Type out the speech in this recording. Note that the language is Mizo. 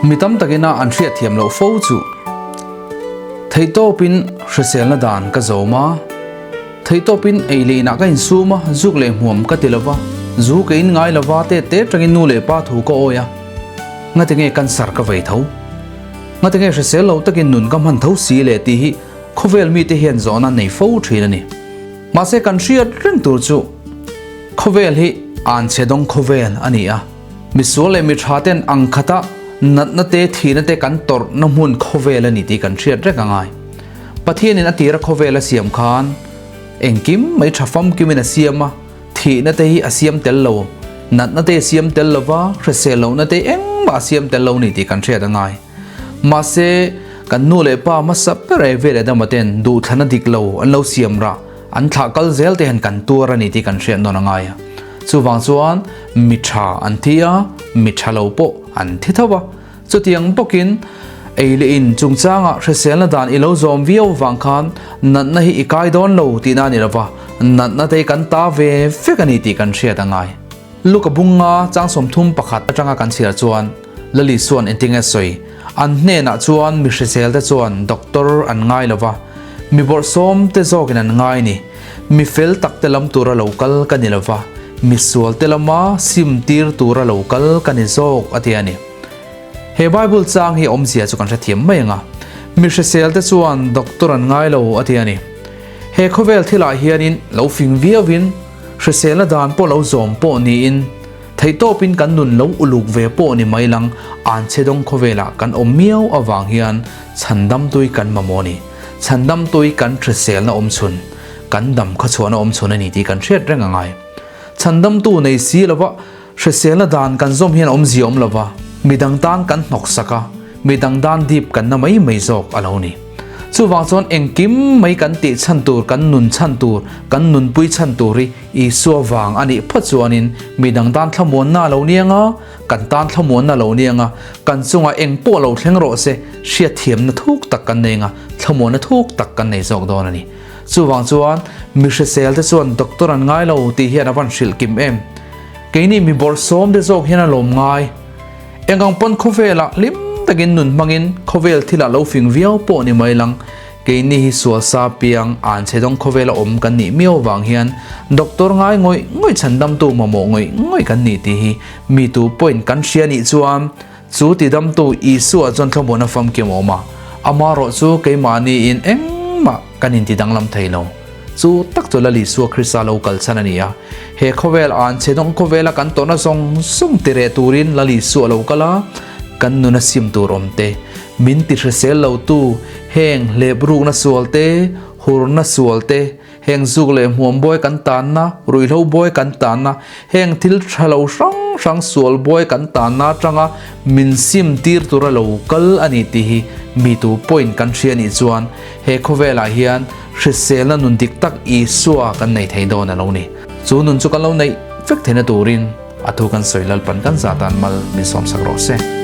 Mi tam takin a an hriatthiam loh fo chu theihtawpin hriselna dan ka zawm a, theihtawpin ei leh inah ka insum a, zuk leh hmuam ka ti lova, zu ka in ngai lova te te tangin nu leh pa thu ka awi a, ngati nge cancer ka vei tho? Ngati nge hrisel lo takin nun ka hman tho si le tih hi khawvel mite hian zawhna nei fo thin a ni. Mahse kan hriat reng tur chu khawvel hi anchhe dawng khawvel a ni a, misual leh mi tha ten ang khata natna te thihna te kan tawrhna hmun khawvel a ni tih kan hriat reng a ngai. Pathianin a tira khawvel a siam khan engkim mai tha famkimin a siam a, thihna te hi a siam tel lo, natna te a siam tel lo va, hrisel lohna te engmah a siam tel lo a ni tih kan hriat a ngai. Mahse, kan nu leh pa hmasa ber e vel Adama ten duhthlana dik lo an lo siam rah, an thlah kal zel te hian kan tuar a ni tih kan hriat nawn a ngai a. Chuvang chuan mi tha an thi a, mi tha lo pawh an thi tho a. Chutiang bawkin ei leh in chungchangah hriselna dan i lo zawm viau vang khan natna hi i kai dawn lo tihna a ni lo va, natna te hi kan ta ve vek a ni tih kan hriat a ngai. Luka bunga chang 31 atanga kan chhiar chuan Lali chuan engtinge sawi? An hnenah chuan mi hrisel te chuan doctor an ngai lo va, mi bawrhsawm te zawkin an ngai ni. Mi fel tak te lam tura lo kal ka ni lo va, mi sual te lama sim tir tura lo kal ka ni zawk a ti a ni. He Bible chang hi awmzia chu kan hrethiam mai ang a, mi hrisel te chuan doctor an ngai lo a ti a ni. He khawvel thilah hianin lo fing viauin, Hriselna dan pawh lo zawm pawh niin, theihtawpin kan nun lo uluk ve pawh ni mai lang, anchhe dawng khawvelah kan awm miau avang hian chhandamtui kan mamawh a ni. Chhandamtui kan hriselna awm chhun, kan dam khawchhuahna awm chhun a ni tih kan hriat reng a ngai. Chhandamtu nei si lova hriselna dan kan zawm hian awmzia awm lova, midang tan kan hnawksak a, midang dan dip kan na mai mai zawk a lo ni. Chuvang chuan engkim mai kan tih chhan tur, kan nun chhan tur, kan nunpui chhan tur hi Isua vang a nih phawt chuanin midang tan thlamuanna a lo ni anga, kan tan thlamuanna a lo ni anga, kan chungah eng pawh lo thleng rawh se, hriatthiamna thuk tak kan nei anga, thlamuanna thuk tak kan nei zawk dawn a ni. Chuvang chuan mi hrisel te chuan doctor an ngai lo tih hian a van hrilh kim em? Keini mi bawrhsawm te zawk hian a lawm ngai. Engang pawn khawvelah hlim takin nun hmangin khawvel thilah lo fing viau pawh ni mai lang, keini hi sual sa piang an chhe dawng khawvela awm kan nih miau vang hian doctor ngai ngawih ngawih chhandamtu mamawh ngawih ngawih kan nih tih hi mi tu pawhin kan hria nih chuan chu tidamtu Isua chuan thlamuan a famkim awm a, amarawh chu keimahniin engmah kan intidanglam thei lo. Chu tak chu Lal Isua Krista lo kal chhan a ni a. He khawvel an chhe dawng khawvela kan tawhna zawng zawng ti reh turin Lal Isua lo kal a, kan nuna sim tur awm te, min ti hrisel lo tu, heng hleprukna sual te, hurna sual te, heng zuk leh hmuam buai kan tanna, ruihhlo buai kan tanna, heng thil tha lo hrang hrang sual buai kan tanna atanga min sim tir tura lo kal a ni tih hi mi tu pawhin kan hria nih chuan he khawvelah hian Hriselna nun dik tak Isua kan nei thei dawn a lo ni. Chu nun chu kan lo neih vek theihna turin a thu kan sawi Lalpan kan zah tan mal min sawmsak rawh se.